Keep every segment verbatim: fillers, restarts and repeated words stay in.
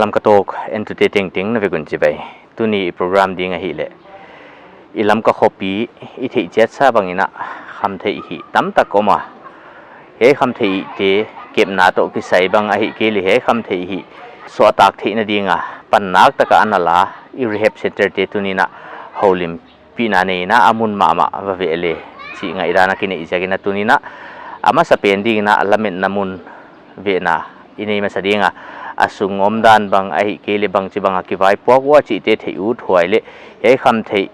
Lamka Talk entute tengteng na vek un chibai. Tuni i program ding ahihleh, i Lamka khopi i theih chiat sa bangin a khamtheih hi tamtak om a. Hiai khamtheihte kepna toh kisai bang ahihkeileh hiai khamtheih hi suahtak theihna ding a pan naktak a ana la i rehab centre te tuni'n a houlimpihna nei in a, a mun mahmah va veh leh chih ngaihdan a kineih ziakin a tuni'n a, a masapen dingin a lametna mun vehna i nei masa ding a, a sung omdan bang ahihkeileh bangchibang a kivaipuak ua chihte theih uthuai leh hiai khamtheih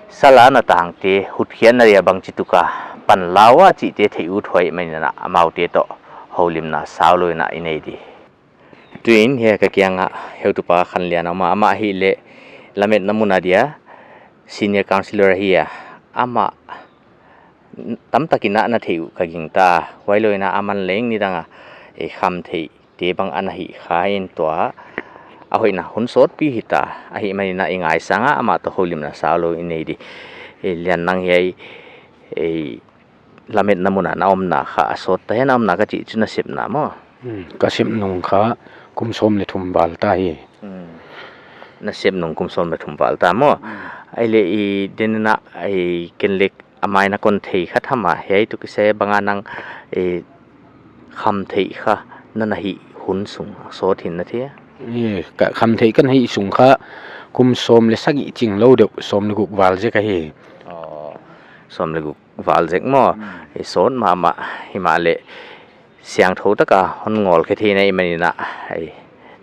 sala na tangte hutkhiatna dia bangchituk a pan la ua chihte theih uthuai manin a, amaute toh houlimna saulou in a i nei di. Tuin hiai ka kiang a heutupa khanlian a om a, amah ahihleh lametna mun a dia senior counsellor ahi a, amah tamtak in a na theih uh ka gingta. Huailou in a aman leng nidang a, eh, khamtheihte bang ana hih kha in tua a hoihna hun sawtpi hita. Ahihmanin a i ngaisang a amah toh houlimna saulou i nei di. Eh, Lian, nang hiai, eh, lametna mun a na omna kha a sawt ta hia, na omna ka chih chu na sepna maw? Hmm, ka sep nung kha kum sawm leh thum val ta hi. Hmm. Na sep nung kum sawm leh thum val ta maw? Hmm. Ahihleh i den in a, i ken lek a mai na kon thei khat ham a, hiai toh kisai bang a nang, eh, khamtheih kha na na hih hun sung sawt hi'n na thei a? Eh, ka khamtheih ka na hih sung kha kum sawm leh sagih ching lou deuh, sawm leh guk val zek ahi. Oh, sawm leh guk val zek maw? Hmm. I sawt mahmah himahleh siangthou taka hon ngawlkhe theihna i manin a, eh,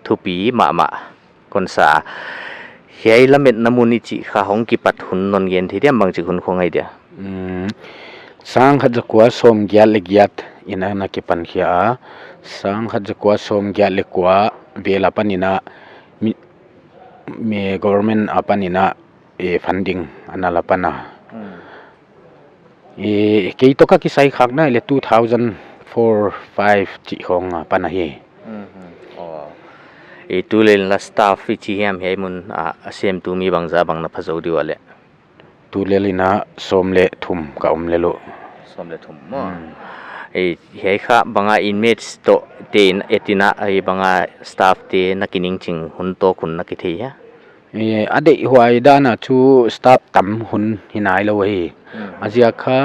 thupi mahmah kon sa. Hiai lametna mun i chih kha hong kipat hun non gen thei diam, bangchik hun khong ahi dia? Hmm. Sangkhat zakua sawmgiat leh giat in a na kipan khia a. Sangkhat zakua sawmgiat leh kua vel apan in a mi, mi government apan in a, eh, funding ana la pan a. Hmm. Eh, kei toh ka kisai khakna leh two thousand four five chih khong a pan ahi. Mhm. Oh. Eh, tulel in la staff i chi hiam hiai mun a, a semtu mi bangzah bang na pha zou di ua leh? Tulel in a sawm leh thum ka om lel uh. Sawm leh thum maw? Hmm. Eh, hiai kha bang a inmates toh te in et in a, eh, bang a staff te na kiningching hun tawk hun na kithei hia? Eh, a deihhuai dan a chu staff tam hun hi nailou hi. Hmm. A ziak kha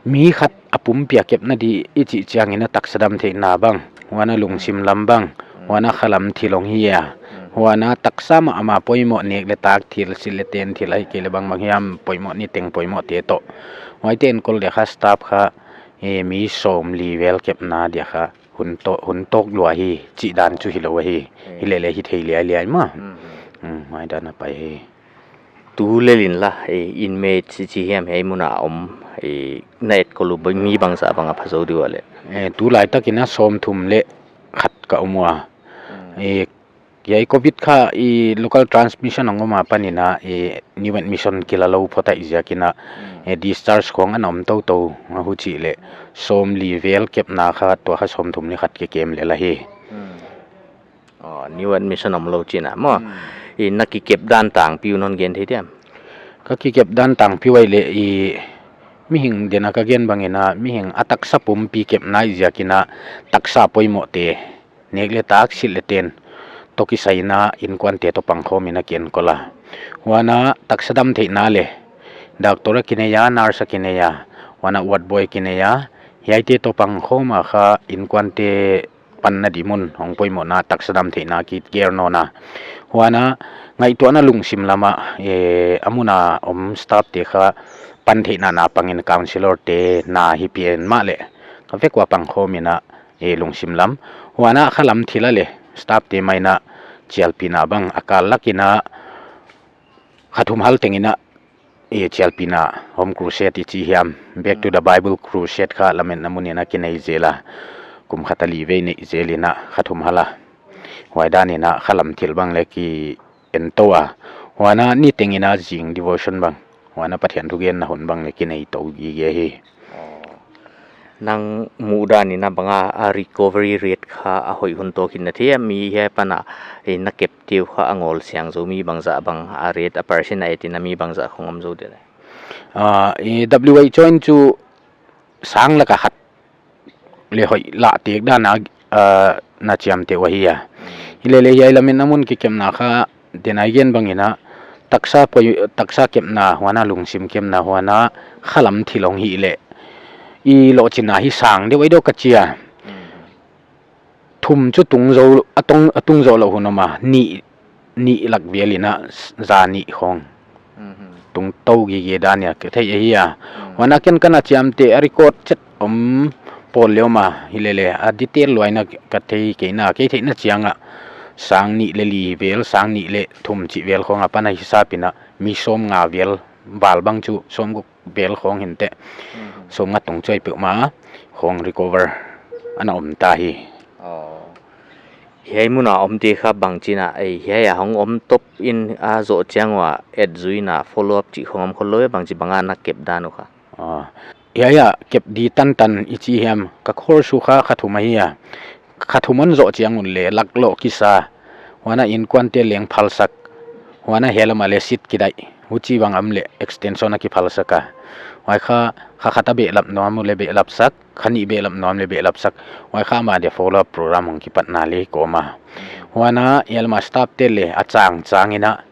mi khat a pumpi a kepna di i chih chiangin a taksa dam theihna bang, huan a lungsim lam bang, hmm, huan a khalam thil hong hi a. Hmm. Huan a taksa mahmah poimoh, nek leh tak thil, silh leh ten thil ahihkeileh bangbang hiam poimoh, niteng poimoh te toh. Huaite enkol dia kha staff kha, eh, mi sawmli vel kepna dia kha hun tawk, hun tawk lua hi chih dan chu hilou ahi. Eh. Hilele hi thei liailiai mah. Hmm. Hmm, huai dan a pai hi. Tulel in la, eh, inmates i chi hiam hiai mun a om, eh, na etkol uh mi bangzah bang a pha zou di ua leh? Eh, tulaitak in a sawmthum leh khat ka om ua. Hmm. Eh, hiai covid kha i local transmission hong om apan in a, eh, new admission kila lou phot ahih ziakin a, hmm, eh, discharge khong ana om toutou a, huchih leh sawmli vel kepna kha tua kha sawmthum leh khat kikem lel ahi. Hmm. Oh, new admission omlou chihna maw? Hmm. I na kikep dan tangpi uh non gen thei diam? Ka kikep dan tangpi uh ahihleh i mihing den a ka gen bangin a mihing a taksa pumpi kepna ahih ziakin a taksa poimoh te, nek leh tak, silh leh ten toh kisai in a inkuante toh pangkhawm in a kienkol a. Huan a taksa dam theihna leh doctor a kinei a, nurse a kinei a, huan a ward boy kinei a, hiaite toh pangkhawm a kha inkuante panna di mun hong poimohna, taksa dam theihna kiker nawn a. Huan a ngaihtuahna lungsim lam a, eh, a mun a om staff te kha pan theihna na pangin counsellor te na hi pian mahleh ka vek ua pangkhawm in a, eh, lungsim lam. Huan a khalam thil a leh staff te mah in a chialpihna bang, a kal lak in a kha thum hal teng in a, eh, chialpihna, home crusade i chi hiam, Back to the Bible Crusade kha lametna mun in a kinei zel a. Kum khat a li vei nei zel in a kha thum hal a. Huai dan in a khalam thil bang leh ki en tou a. Huan a niteng in a zing devotion bang, huan a Pathian thugenna hun bang leh kinei tou gige hi. Oh. Nang muhdan in a bang a, a recovery rate kha a hoih hun tawk hi'n na thei a, mi hiai apan a, eh, na kepte uh kha a ngawl siang zou mi bangzah bang a rate a percent a et in a mi bangzah khong om zou di leh? Ah, eh, W H O in chu sang lak a khat leh hoih lah tek dan a, ah, na chiamteh uh ahi a. Hilele hiai lametna mun kikepna kha, den a i gen bangin a, taksa poi, taksa kepna huan a, lungsim kepna huan a, khalam thil hong hih leh i lohchinna hi sang deuh ahi diam ka chi a. Thum chu tung zou, a tung, a tung zou lou hun om a, nih, nih lak vel in a, s-, za nih khong. Tung tou gige dan a ka thei ahi a. Huan a ken ka na chiamteh a record chet om pawl leh om a, hilele a detail lua in a ka thei kei na, kei theihna chiang a sang nih leh li vel, sang nih leh thum chih vel khong apan a hisap in a mi sawmnga vel val bang chu sawmguk vel khong hinteh. Sawmnga tung chuai peuhmah khong recover ana om ta hi. Hiai mun a omte kha bangchi'n a, ei, hiai a hong om top in a zoh chiang ua etzui in a follow up chih khong om khollou e, bangchi bang a na kep dan uh kha? Hiai a kep di tantan i chi hiam, ka course uh kha kha thum ahi a. Kha thum hon zoh chiang un leh lak loh kisa. Huan a innkuante leng phalsak. Huan a hiai lam a leh seat kidaih, huchibang om leh extension a kiphal sak a. Huai kha, kha khat a behlap nuam uh leh behlap sak, kha nih behlap nuam leh behlap sak. Huai kha ma dia follow up program hong kipatna leh kawm a. Huan a hiai lam a staff te leh a chang chang in a,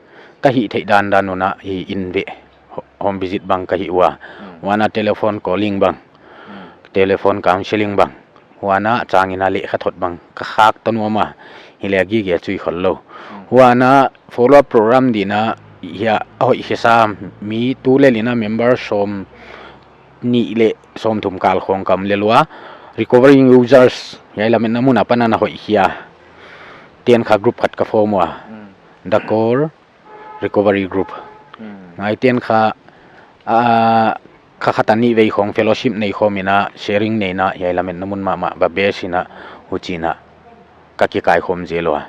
ka hih theih dandan un a hi in ve, ho-, home visit bang ka hih ua. Huan a telephone calling bang, telephone counseling bang. Huan a chang in a lehkhathot bang ka khak ta nuam a, hileh a gige chu i khollou. Huan a follow up program di'n a, hiai a hoih hisa mi tulel in a member sawmnih leh sawmthum kal khong ka om lel ua. Recovering users, hiai lametna mun apan a na hoih hia, ten kha group khat ka form ua. The Core Recovery Group. Huai ten kha, a, kha khat a nih vei khong fellowship nei khawm in a, sharing nei in a, hiai lametna mun mahmah ba base in a, huchi'n a ka kikaikhawm zel ua.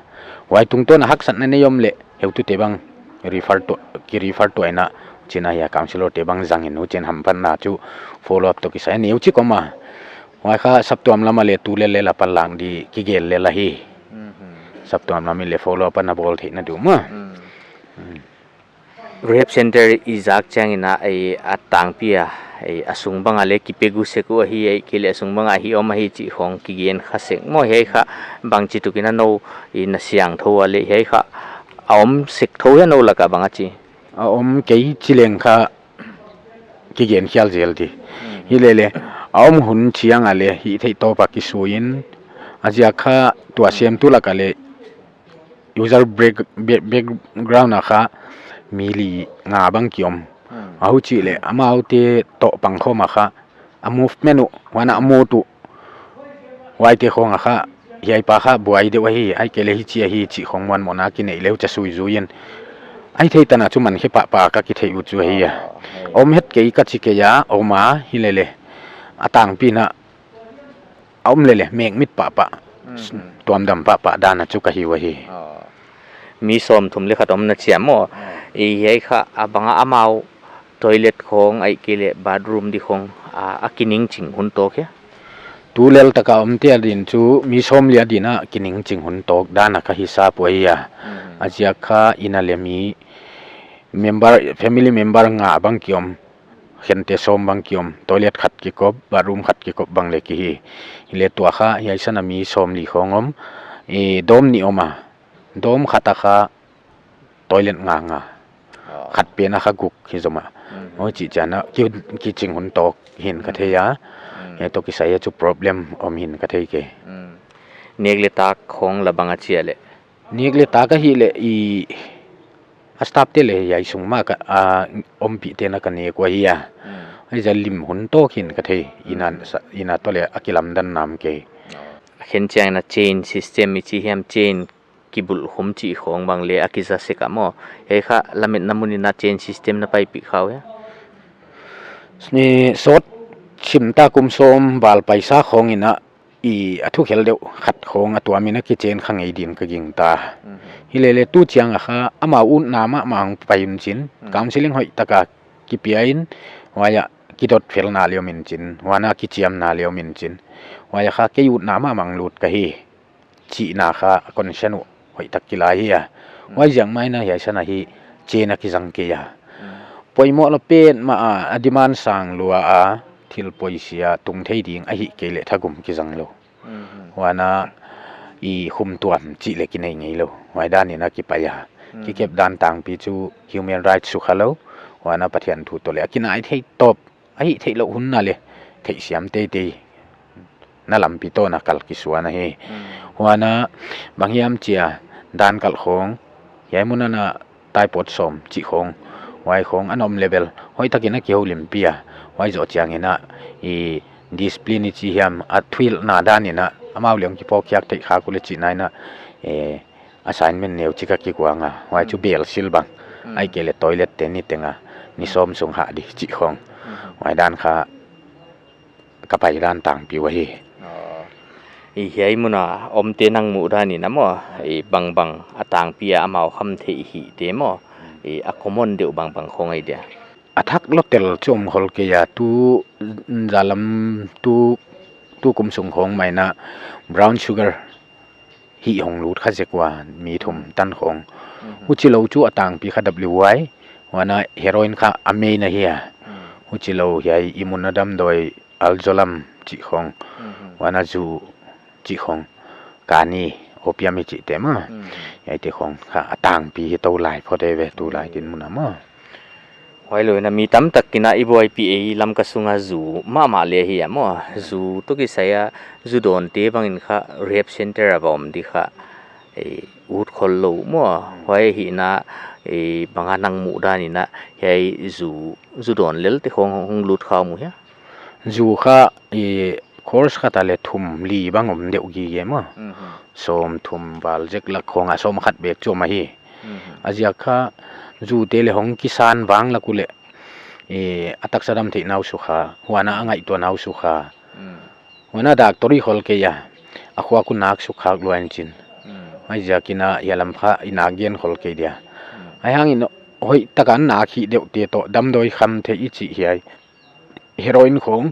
Huai tungtawn a haksatna nei om leh heutute bang refer tuah, ki refer tuah in a, huchi'n a hiai counselor te bang zang in, huchi'n hamphatna chu follow up toh kisai a neuchik om a. Huai kha saptuam lam a leh tulel leh la panlak di kigel lel ahi. Saptuam lam in leh follow up ana bawl theihna di uh maw. Rehab center i zak chiang in a, ei, a tangpi a, ei, a sung bang a leh kipe gu sek uh ahi, ei, kei leh a sung bang a hi om ahi chih khong kigen kha sek maw, hiai kha bangchituk in a nou i na siangthou a leh hiai kha a om sek thou hia nou lak a bang a chi? A om kei chi leng kha kigen khial zel di. Hilele a om hun chiang a leh hihtheih tawp a kisuiin, a ziak kha tua semtu lak a leh user break, back-, background a kha mi li nga bang ki om. A huchih leh amaute toh pangkhawm a kha a movement uh, huan a mood uh, huaite khong a kha, hiai pa kha buai deuh ahi, ahihkeileh hichi ahi chih khong muanmohna kineih leh huchia sui zui in, ahihtheih tan a chu man khe pahpah ka kitheih uh chu ahi a. Om het kei ka chi kei a, om a, hilele a tangpi in a, a om lele mekmit pahpah, tuamdam pahpah dan a chu ka hi uh ahi. Mi sawmthum leh khat om na chi a maw. Ei, hiai kha a bang a amau toilet khong ahihkeileh bathroom di khong a, a kiningching hun tawk hia? Tulel tak a omte a din chu mi sawmli a din a kiningching hun tawk dan a ka hisap uh ahi a. A ziak kha inn a leh mi member, family member nga bang ki om, khente sawm bang ki om, toilet khat kikop, bathroom khat kikop bang leh ki hi. Hileh tua kha hiai san a mi sawmli khong om, eh, dorm nih om a, dorm khat a kha toilet nga nga. Khat pen a kha guk hi zom a. Huchih chiang a ki, kiching hun tawk hi'n ka thei a. Hiai toh kisai a chu problem om hi'n ka thei kei. Nek leh tak khong la bang a chi a leh? Nek leh tak ahihleh i, a staff te leh hiai sung mah a, a ompihte na ka nek uh ahi a. Huaiziak a lim hun tawk hi'n ka thei. Inn a, inn a toh leh a kilamdan nam kei. Khen chiang in a chain system i chi hiam, chain kibulhkhum chih khong bang leh a kiza sek a maw. Hiai kha lametna mun in a chain system na paipih kha uh hia? Ni sawt sim ta kum sawm val paisa khong in a, i a thukhel deuh khat khong a tuam in a kichain kha ngei din ka gingta. Hilele tu chiang a kha amau utna mahmah hong pai un chin, counseling hoih tak a kipia in, huai a kidotfelna leh om in chin, huan a kichiamna leh om in chin. Huai a kha kei utna mahmah lut ka hi chihna kha concern uh hoih tak kila hi a. Huaiziak mai in a hiai san a hi chain a kizang kei a. Poimoh lou petmah a, a demand sang lua a, thil poisia tung thei ding ahihkeileh thagum kizang lou. Huan a i khum tuam chih leh kinei ngeilou. Huai dan in a kipai a. Hmm. Kikep dan tangpi chu human rights sukha lou. Huan a Pathian thu toh leh a kinai thei tawp. A hih theih louh hun na leh theihsiam teitei na lampi toh na kal kisuan ahi. Hmm. Huan a banghiam chia dan kalh khong. Hiai mun a na taipot sawm chih khong. Huai khong a na om level. Hoihtak in a kihoulimpih a. Huai zoh chiang in a i discipline i chi hiam a thuhilhna dan in a amau leng kiphawkkhiak theih khak uleh chihna in a, eh, assignment neuchik a kikuang a. Huai chu, hmm, bel sil bang. Hmm. Ahihkeileh toilet te ni teng a. Ni, hmm, sawm sung hah di chih khong. Hmm. Huai dan kha ka pai dan tangpi uh ahi. Oh. I hiai mun a omte nang muh dan in a maw, i bangbang a tangpi a amau khamtheih hihte maw, i a common deuh bangbang khong ahi dia? A thak lou tel chu om khol kei a, tu zalam tu, tu kum sung khong mai in a brown sugar hih hong lut kha zek ua mi thum, hmm, tan khong. Mhm. Huchilou chu a tangpi kha W Y, huan a heroin kha a main ahi a. Hmm. Huchilou hiai i mun a damdawi alzolam chih khong. Mhm. Huan a zu chih khong. Kani, opium i chihte maw. Mhm. Hiaite khong kha a tangpi hi tou lai phot eive tulai dinmun a maw. Huailou in a mi tamtak in a i buaipih ei Lamka sung a zu mahmah leh hi a maw. Zu toh kisai a zu dawnte bang in kha rehab center a va om di kha, eh, ut khol lou maw. Hmm. Huai hi in a, eh, bang a nang muh dan in a hiai zu, zu dawn lelte khong hong lut kha om uh hia? Zu kha, eh, course khat a leh thum li bang om deuh gige maw. Mhm. Sawm thum val zek lak khong a sawm khat bek chu om ahi. Mhm. A ziak kha zute leh hong kisan vang lak uleh, eh, a taksa damtheihna uh sukha, huan a, hmm, a ngaihtuahna uh sukha. Hmm. Huan a doctor i khol kei a, a khuak uh nak sukkhak lua in chin. Hmm. Huaiziak in a hiai lam kha i nak gen khol kei dia. Hmm. Huai hang in hoihtak a nak hih deuhte toh damdawi khamtheih i chih hiai heroin khong,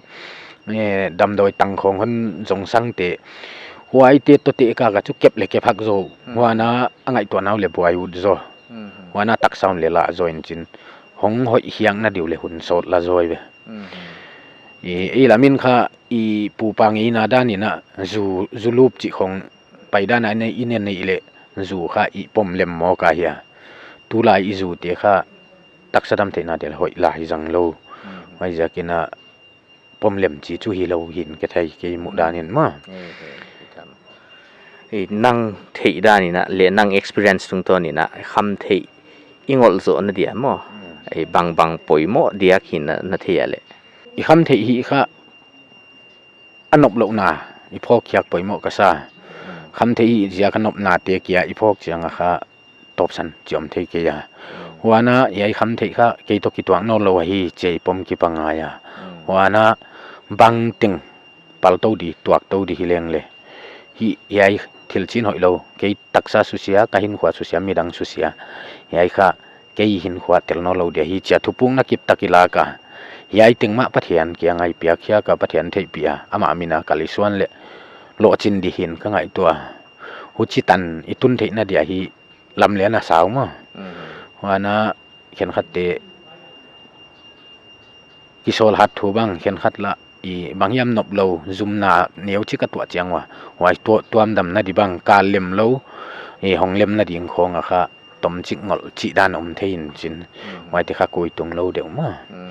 eh, damdawi tang khong hon zong sangte. Huaite toh te ka ka chu kep leh kep hak zaw. Hmm. Huan a a ngaihtuahna uh leh buai ut zaw. Hmm. Huan a taksa un leh lah zaw in chin. Hong hoih hiang na di uleh hun sawt la zaw ve. Hmm. I, i lam in kha i pupa ngeina dan in a zu, zu lup chih khong pai dan a i nen nei leh zu kha i pom lem maw ka hia. Tulai i zute kha taksa damtheihna del hoih lai zang lou. Hmm. Huaiziak in a pom lem chi chu hilou hi'n ka thei kei muh dan in maw. Hmm. Eh, eh, i tham. I nang theih dan in a, leh nang experience tungtawn in a, khamtheih i ngolh zohna dia maw. Hmm. I bangbang poimoh diak hi'n na, na thei a leh? I khamtheih hih kha a noplouhna i phawkkhiak poimoh ka sa. Hmm. Khamtheih hih ziak a nopnate kia i phawk chiang a kha tawpsan chi om thei kei a. Hmm. Huan a hiai khamtheih kha kei toh kituak nawnlou ahi chih pom kipan ngai a. Hmm. Huan a bangteng paltou di, tuaktou di hi leng leh. Hi, hiai thil chin hoihlou, kei taksa susia, ka hinkhua susia, midang susia. Hiai kha kei hinkhua tel nawnlou dia hi chia thupukna kiptak i lak a. Hiai teng mah Pathian kiang a i piak hiak a, Pathian theihpih a, amah min a kal i suan leh lohchin di hi'n ka ngaihtuah. Huchi tan i tun theihna dia hi lam leh na sau maw. Mhm. Huan a khenkhatte kisawl hat thu bang, khenkhat lah i banghiam noplou zumna neuchik a tuah chiang ua. Huai tuah tuamdamna di bang kal lem lou, i hong lemna ding khong a kha tomchik ngolh chih dan om thei in chin. Mhm. Huaite kha koi tung lou deuh maw. Mhm.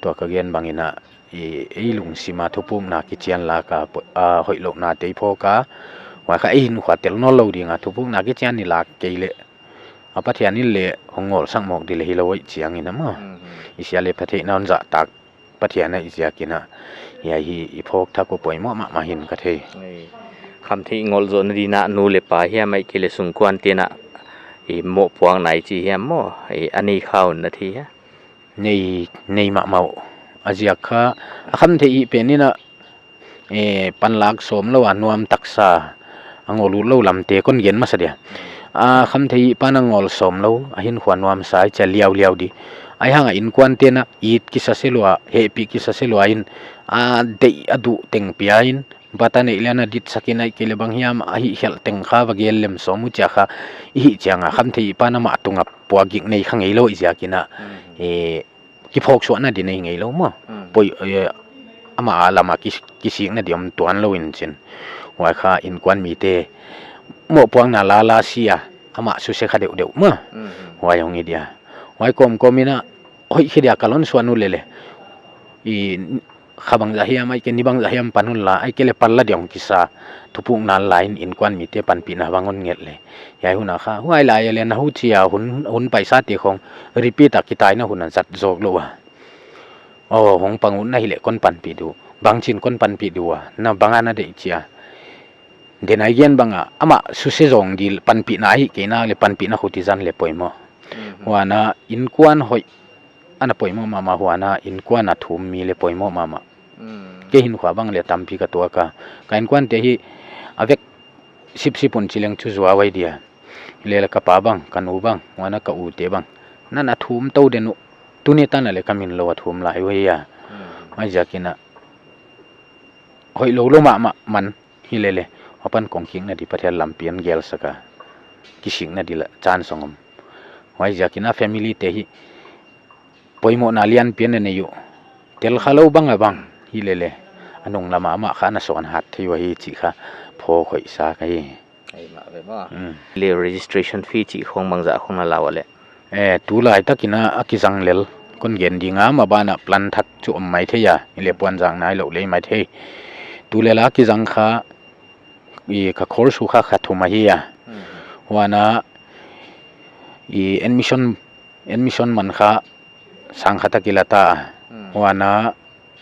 Tua ka gen bang in a, i, i lungsim a thupukna kichian lak a, po-, a, hoihlouhnate i phawk a. Huai kha i hinkhua tel nawnlou ding a thupukna kichian i lak kei leh. A Pathian in leh hong ngolsak mawk di leh hilou hoih chiang in a maw. Mhm. I sia leh Pathian in a hon zahtak Pathian ahih ziak in a. Hiai hi i phawk thak uh poimoh mahmah hi'n ka thei. Ei, khamtheih ngolh zohna di in a nu leh pa hiam ahihkeileh sungkuante'n a i mohpuakna i chi hiam maw, i a nei kha un na thei hia? Nei, nei mahmah uh. A ziak kha, a khamtheih hih pen in a, eh, panlak sawmlou a nuam taksa, a ngol utlou lamte kon gen masa dia. A khamtheih hih pan a ngol sawmlou, a hinkhua nuamsa i chia liauliau di. Ahihhang a innkuante'n a it kisa se lua, hehpih kisa se lua in, a deih a duh teng pia in, bat a neih leh a na ditsak in ahihkeileh banghiam a hihkhelh teng kha va gel lem sawm uh chia kha, i hih chiang a khamtheih hih pan amah tung a puakgik nei kha ngeilou i ziak in a, mhm, eh, kiphawksuahna di nei ngeilou maw. Mhm. Poi, eh, amah a lam a ki, kisikna di om tuanlou in chin. Huai kha innkuan mite mohpuakna la la sia, amah suse kha deuhdeuh mah. Mhm. Huai hong hi dia. Huai kawmkawm in a hoih khe dia ka lon suan uh lele. I kha bangzah hiam, ahihkeileh ni bangzah hiam pan un la, ahihkeileh pal la dia hong kisa thupukna la in innkuan mite panpihna bang hon nget le. Hiai hun a kha, huai lai a le na huchi a hun, hun paisate khong repeat a kitaina hun a zat zawk lou a. Oh, hong pang ut na hileh kon panpih di uh. Bangchin kon panpih di ua. Na bang a na deih chia. Denai gen bang a, amah suse zong di panpihna ahihkeileh panpihna khuti zan le poimoh. Mhm. Huan a innkuan hoih ana poimoh mahmah, huan a innkuan a thum mi le poimoh mahmah. Mm. Kei hinkhua bang le tampi ka tuak a. Ka innkuante hi a vek sipsip un chi leng chu zuau ahi dia. Hilele ka pa bang, ka nu bang, huan a ka ute bang. Nan a thum tou den uh. Tuni tan a le ka min lou a thum lai uh hi a. Mm. Huaiziak in a hoih lou lou mahmah man. Hilele, huai pan kong kikna di Pathian lampi in gelsak a, kisikna di la chance hong om. Huaiziak in a family te hi poimohna lianpi in a nei uh. Tel kha lou bang a bang. Hilele, a nung lam a amah kha ana suan hat thei uh ahi chih kha phawk hoih sa ka hi. Ai, mah ve maw. Mm. Le registration fee chih khong bangzah khong na la ua le? Eh, tulai tak in a kizang lel. Kon gen ding a, maban a plan thak chu om maithei a. Hilele puanzak nai lou le maithei. Tulel a kizang kha, i ka course uh kha kha thum ahi a. Hmm. Huan a i admission, admission man kha sang khat a kila ta. Hmm. Huan a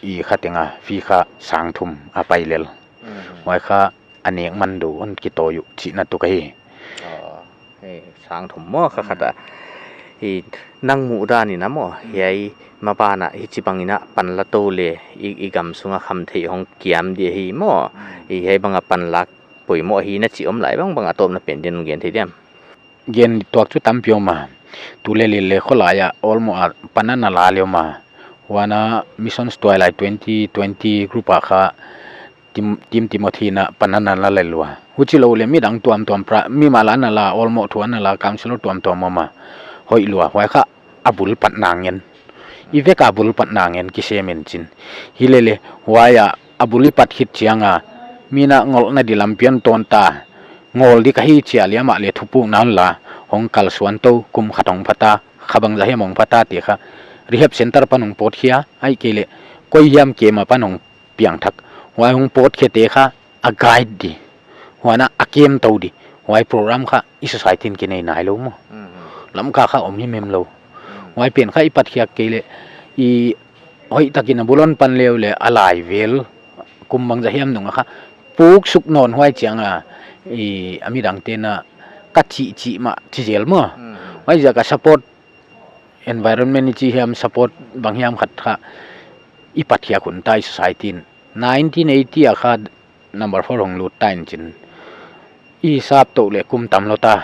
i kha teng a fee kha sang thum a pai lel. Hmm. Huai kha a nek man di uh hon kitawi uh chihna tuk ahi. Oh, hei, sang thum maw kha khat a. Hmm. Hi nang muhdan in a maw, hmm, hiai maban a hichibang in a pan la tou le i, i gam sung a khamtheih hong kiam di hi maw. Hmm. Hiai bang a pan lak poimoh hi na chi om lai bangbang a tawpna pen din gen thei diam? Gen tuak chu tampi om a. Tulel le kholai a awlmoh a pan ana la le om a. Huan a Missions Twilight twenty twenty group a kha Tim-, Tim Timothy in a pan ana la lel ua. Huchi lou le midang tuamtuam pra-, mimal ana la, awlmoh thu ana la, counselor tuamtuam om a. Hoih lua, huai kha a bul patna ngen. I vek a bul patna ngen kisem in chin. Hilele, huai a, a bul i pat khit chiang a, mi in a ngolhna di lampi in tawn ta. Ngol di ka hi chia le amah le thupukna hon la, hong kalsuan tou, kum khat hong pha ta, kha bangzah hiam hong pha ta te kha. Rehab center pan hong pawt khia, ahihkeileh, koi hiam kem a pan hong piangthak. Huai hong pawt khete kha a guide di. Huan a a kem tou di. Huai program kha i society in kinei nai lou maw. Mhm. Lamka kha om himhim lou. Mhm. Huai pen kha i pat khiak kei le i hoihtak in a bul hon pan le uh le a lai vel kum bangzah hiam nung a kha puk suk nawn huai chiang a i a midangte'n a ka chih chih mah chi zel maw. Mhm. Huaiziak a support environment i chi hiam support bang hiam khat kha i pat khiak hun ta i society in. Nineteen eighty a kha number four hong lut ta in chin. I sap tou le kum tam lou ta.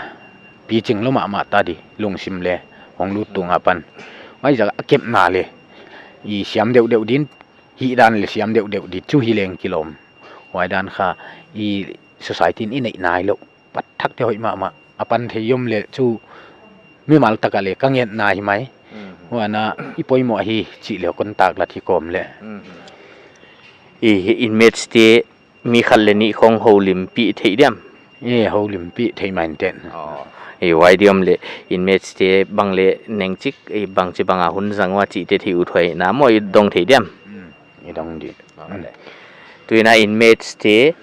Pi ching lou mahmah ta di lungsim le hong lut tung a pan. Huaiziak a kepna le i siam deuhdeuh din, hihdan le siam deuhdeuh di chu hi leng kilawm. Huai dan kha i society in i neih nai lou. Pat thak te hoih mahmah. A pan thei om le chu mimal tak a le ka ngetna hi mai. Mhm. Huan a i poimoh hi chih le contact la thi kawm le. Mhm. I, i inmates te mi khat le nih khong houlimpih thei diam? E, houlimpih thei mai inteh. Oh. I huai di om le inmates te bang le neng chik, i bangchibang a hun zang ua chih te thei uthuai na maw i dong thei diam? Mm, i dong di. Oh, mm. Tu in a inmates te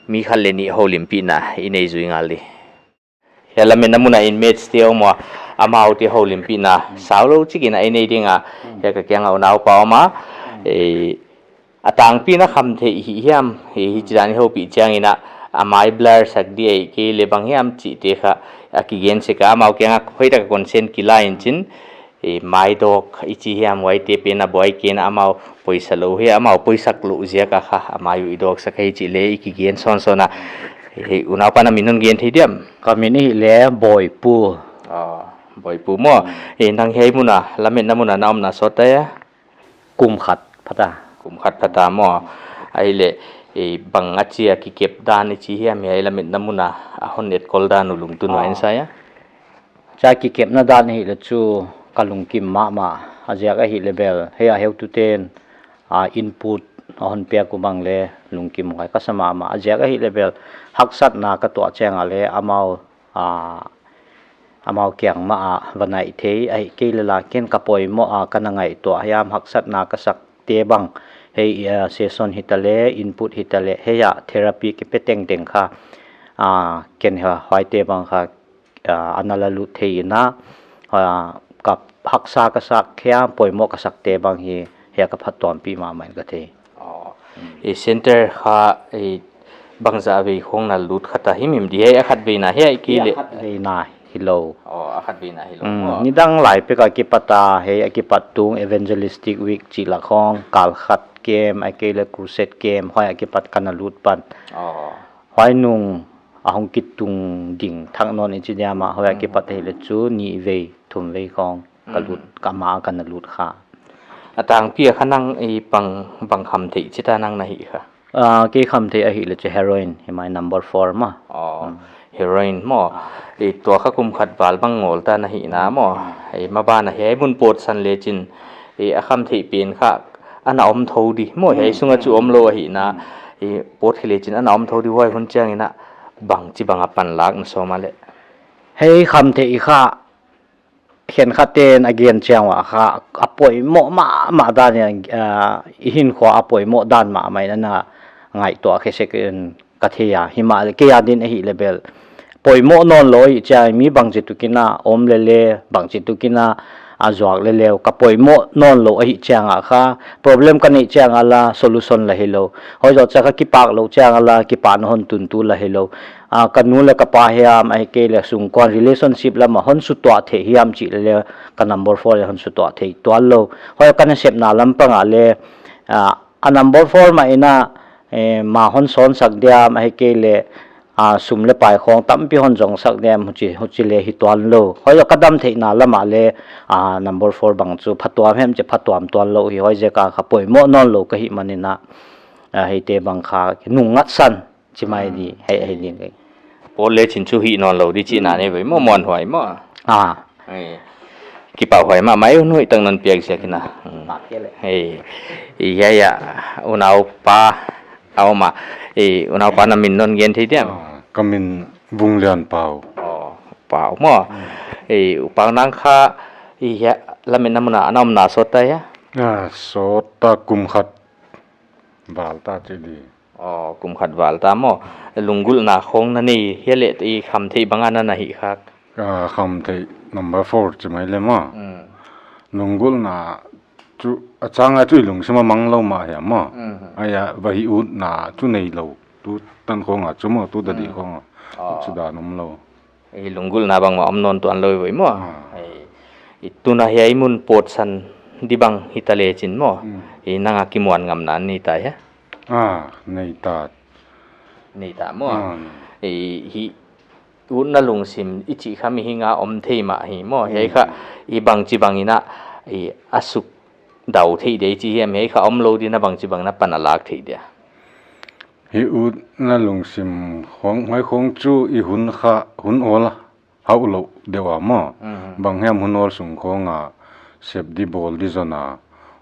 mi khat le nih houlimpihna i nei zui ngal di. Hiai lametna mun a inmates te om ua, amaute houlimpihna sau lou chik in a i nei ding a. Hiai ka kiang a unaupa om a. E, a tangpi in a khamtheih hi hiam, e, hichidan i houpih chiang in a, a mai blur sak di ahihkeileh bang hiam chih te kha a kigen sek a, amau kiang a hoihtak a consent kila in chin. E, mai dawk i chi hiam, huaite pen a buai kei in a, amau poisa lou hi, amau poisak lou ziak a kha, a mai uh i dawk sak hi chih le i kigen sawnsawn a. E, unaupa na min hon gen thei diam? Ka min hi le Boipu. Ah, Boipu maw. Hmm. E, nang hiai mun a, lametna mun a na omna sawt a hia? Kum khat pha ta. Kum khat pha ta maw. Ahihleh, e, bang a chi a kikep dan i chi hiam hiai lametna mun a, a hon etkol dan uh lungtu nuai in sa hia? Chai kikepna dan hi le chu ka lungkim mahmah, a ziak ahi le bel, hiai a heutute'n, a, input A hon piak uh bang le lungkim huai ka sa mahmah. A ziak ahihleh bel haksatna ka tuah chiang a le amau, ah, amau kiang mah a va naih thei, ahihkeileh la ken ka poimoh a ka na ngaihtuah hiam, haksatna ka sakte bang, hiai, ah, session hitaleh, input hitaleh, hiai a therapy kipe tengteng kha, ah, ken ha, huaite bang kha, ah, ana la lut thei in a, ah, ka haksa ka sak hiam, poimoh ka sakte bang hi, hiai a ka phattuampih mahmah in ka thei. Oh. I center kha, i bangzah vei khong na lut kha ta himhim di, hiai a khat vei na hiai ki le. A khat vei na hilou. Oh, a khat vei na hilou. Mm, oh. Nidang lai pek a kipat a, hiai a kipat tung evangelistic week chih la khong, kal khat camp, ahihkeileh crusade camp, huai a kipat ka na lut pan. Oh. Huai nung a hong kitung ding thak nawn i chi diam a, huai a kipat ahihleh chu nih vei, thum vei khong ka lut, ka ma ka na lut kha. A tangpi a kha nang i bang, bang khamtheih chita nang na hih kha? Ah, kei khamtheih ahihleh chu heroin, hi mai number four mah. Oh, heroin maw. I tua kha kum khat val bang ngol ta na hihna maw. I maban a hiai mun pawtsan lechin, i a khamtheih pen kha ana om thou di maw. Hiai sunga chu omlou ahihna. I pawt hi lechin ana om thou di, huai hun chiang in a bangchi bang a panlak na sawm a le. Hiai khamtheih kha, khenkhat ten a gen chiang ua kha, a poimoh mahmah dan in, ah, i hinkhua a poimoh dan mahmah in ana ngaihtuah khe sek in ka thei a, himahleh kei a din ahihleh bel poimoh nawnlou ahih chiang mi bangchituk in a om lele, bangchituk in a zuak lele, ka poimoh nawnlou ahih chiang a kha, problem ka neih chiang a la solution la hilou. Huai zoh chiang kha kipak lou chiang a la kipahna hon tuntu la hilou. Ah, ka nu leh ka pa hiam, ahihkeileh sungkuan relationship lam a hon sutuah theih hiam chih lele, ka number four le hon sutuah thei tuanlou. Huai ka nasepna lam pang a le, ah, a number four mah in a, eh, ma hon sawnsak diam, ahihkeileh, ah, sum leh pai khong tampi hon zongsak diam, huchi, huchi le hi tuanlou. Huai ka damtheihna lam a le, ah, number four bang chu phatuam hiam chih phatuam tuanlou hi, huaiziak a kha poimoh nawnlou ka hih man in a, ah, hiaite bang kha nungngatsan chi mai di, hiai, hiai din kei. Pawl lechin chu hih nawnlou di chihna nei ve maw, muanhuai maw. Ah. Ei. Kipahhuai mahmah, i hun hoih tak non piak ziak in a. Hmm. Pak ke le. Ei. I hiai a, unaupa a om a. Ei, unaupa na min non gen thei diam? Ah, ka min Vunglianpau. Oh, Pau maw. Hmm. Ei, U Pau nang kha, i hiai, lametna mun a na omna sawt ta hia? Ah, sawt ta kum khat val ta chi di. Oh, kum khat val ta maw. Lunggulhna khong na nei hia leh i khamtheih bang a na na hih khak? Ah, khamtheih number four chi mai le maw. Mm. Lunggulhna chu a chang a chu i lungsim a manglou mah hiam maw. Mm. Ahia va hih utna chu neilou. Tu tan khong a chu maw, tu dadi khong a. Oh. Chu dan omlou. I lunggulhna bangmah om nawn tuanlou ve maw. Ah. Ei, i tuna hiai mun pawtsan di bang hita lechin maw. Mm. I nang a kimuan ngamna nei ta hia? Ah, nei ta. Nei ta maw. Ah. I hih utna lungsim i chih kha mihing a om thei mah hi maw. Hiai kha i bangchi bang in a, i a suk dau thei di chi hiam, hiai kha omlou di na bangchi bang na pan a lak thei dia? Hih utna lungsim khong, huai khong chu i hun kha, hun awl a hauh lou deuh a maw. Mhm. Bang hiam hun awl sung khong a sep di bawl di zon a,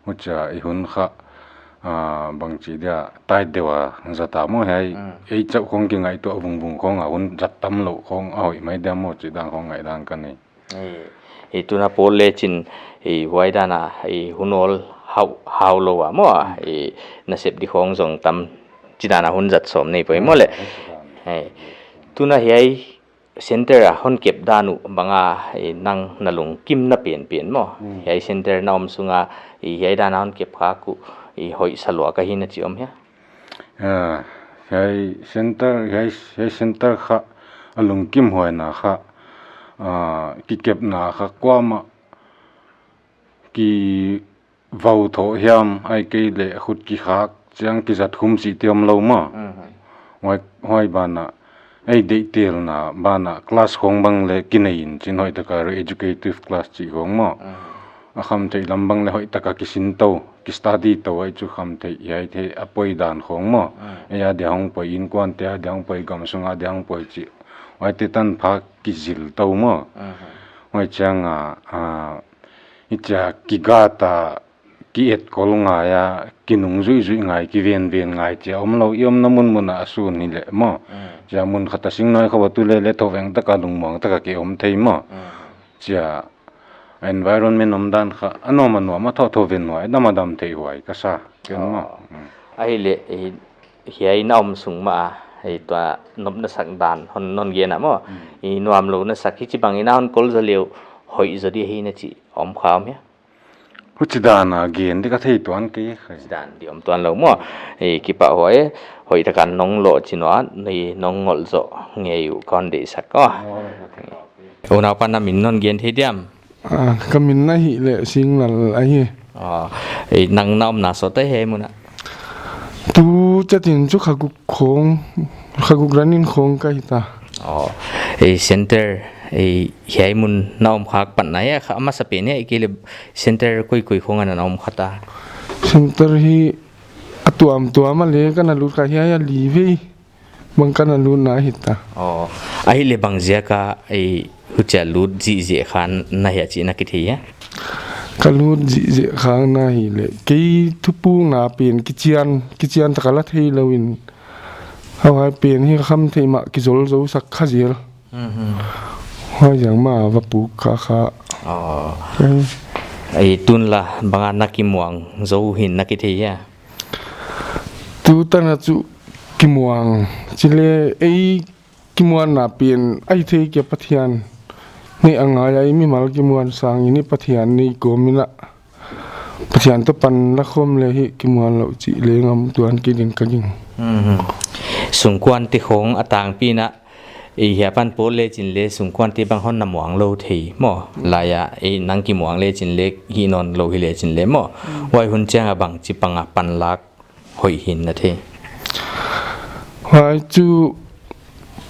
huchia i hun kha, ah, bangchi dia tai deuh a zat a maw hiai. Mm. Ei chauh khong kingaihtuah vungvung khong a hun zat tamlou khong a hoih mai dia maw chih dan khong ngaihdan ka nei. Ei, i tuna pawl lechin, i huai dan a, i hun awl hau, haulou a maw, i nasep di khong zong tam, chi dan a hun zat sawm nei poi maw le. Ah, ei, tuna hiai center a hon kep dan uh bang a, i nang na lungkimna penpen maw. Mm. Hiai center na om sung a, i hiai dan a hon kep khak uh, i hoih sa lua ka hi na chi om hia? Ah, hiai center, hiai, hiai center kha, a lungkimhuaina kha, ah, kikepna kha kuamah, kivau thoh hiam, ahihkeileh khut kikhak chiang kizat khum chihte omlou maw. Mhm. Huai, huai ban a, ei deihtelna ban a class khong bang le kinei in chin hoih tak a re-educative class chih khong maw. Mhm. A khamtheih lam bang le hoih tak a kisin tou, ki study tou, huai chu khamtheih hiai thei a poi dan khong maw. Mm. Ei a dia hong poi, inkuante a dia hong poi, gamsung a dia hong poi chih. Huaite tanpha kizil tou maw. Mhm. Huai chiang a, ah, hichia kigat a Ki etkol ngai a, ki nungzuihzuih ngai, ki venven ngai chia omlou, i omna munmun ah a sun hileh maw. Mm. Chia mun khat a sing nuai khop a tu lele thoveng taka lungmuang taka ki om thei maw. Mm. Chia environment omdan kha a nuam a nuam a, tho tho ven nuai, dam a dam thei huai ka sa. Ken maw. Oh. Mm. Ahihleh, eh, hiai na om sung mah a, eh, tua nopna sak dan hon, hon gen a maw. Mm. I nuamlouhna sak hichibang in a hon kol zaw leh hoih zaw di hi na chi om kha om hia? Huchidan a gen di ka thei tuan kei khai. Huchidan di om tuanlou maw. Eh, kipahhuai, hoihtaka nong lohching ua, nong ngol zoh ngei uh kon deihsak aw. Oh, okay. Unaupa, na min non gen thei diam? Ah, ka min ahihleh Singlal ahi. Ah, eh, nang na omna sawt a hiai mun ah? Tu chet in chu Khaguk khong, Khaguk ran in khong ka hita. Oh, eh, center, eh, hiai mun na om khak pan na hia, kha masapen hia, ahihkeileh center koikoi khong a na om kha ta? Center hi a tuamtuam a leh ka na lut kha, hiai a li vei bang ka na lutna hita. Oh, ahihleh bang ziak a, eh, huchia lut zihziah kha na hia chih na kithei hia? Ka lut zihziah kha na hileh kei thupukna pen kichian, kichian taka la theilou in, huai pen hi kham thei mah kizol zou sak kha zel. Mhm. Huaiziak mah va puk kha kha. Oh. Eh. Ei, tun la bang a na kimuang zou hi'n na kithei hia? Tutan a chu kimuang chi leh ei kimuanna pen ahithei kia, Pathian neih a ngai a, ei mimal kimuan sang in i Pathian neih kawm in a, Pathian toh pan la khawm leh hi kimuan lou chih leng om tuan kei ding ka gingta. Mhm. Sungkuante khong a tangpi in a, ei hiai apan pawl lechin leh sungkuante bang hon na muang lou thei maw. Lai a, ei nang kimuang lechin leh hi nawnlou hi lechin leh maw. Mm. Huai hun chiang a bangchi pang a panlak hoih hi'n na thei? Huai chu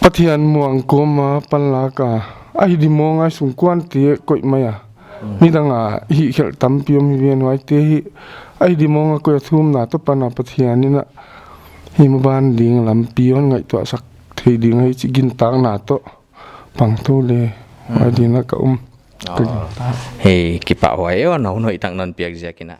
Pathian muang kawm a panlak a, ahi di mawng a sungkuante koih mai a. Mm. Midang a hihkhelh tampi om hi ven, huaite hi ahi di mawng a koih a, thumna toh pan a Pathian in a hi maban ding lampi hon ngaihtuah sak thei ding ahi chih gintakna toh pang tou leh. Mm. Huai di'n a ka um. Oh. Ka gingta. Hei, kipahhuai e, na hun hoihtak non piak ziak in a.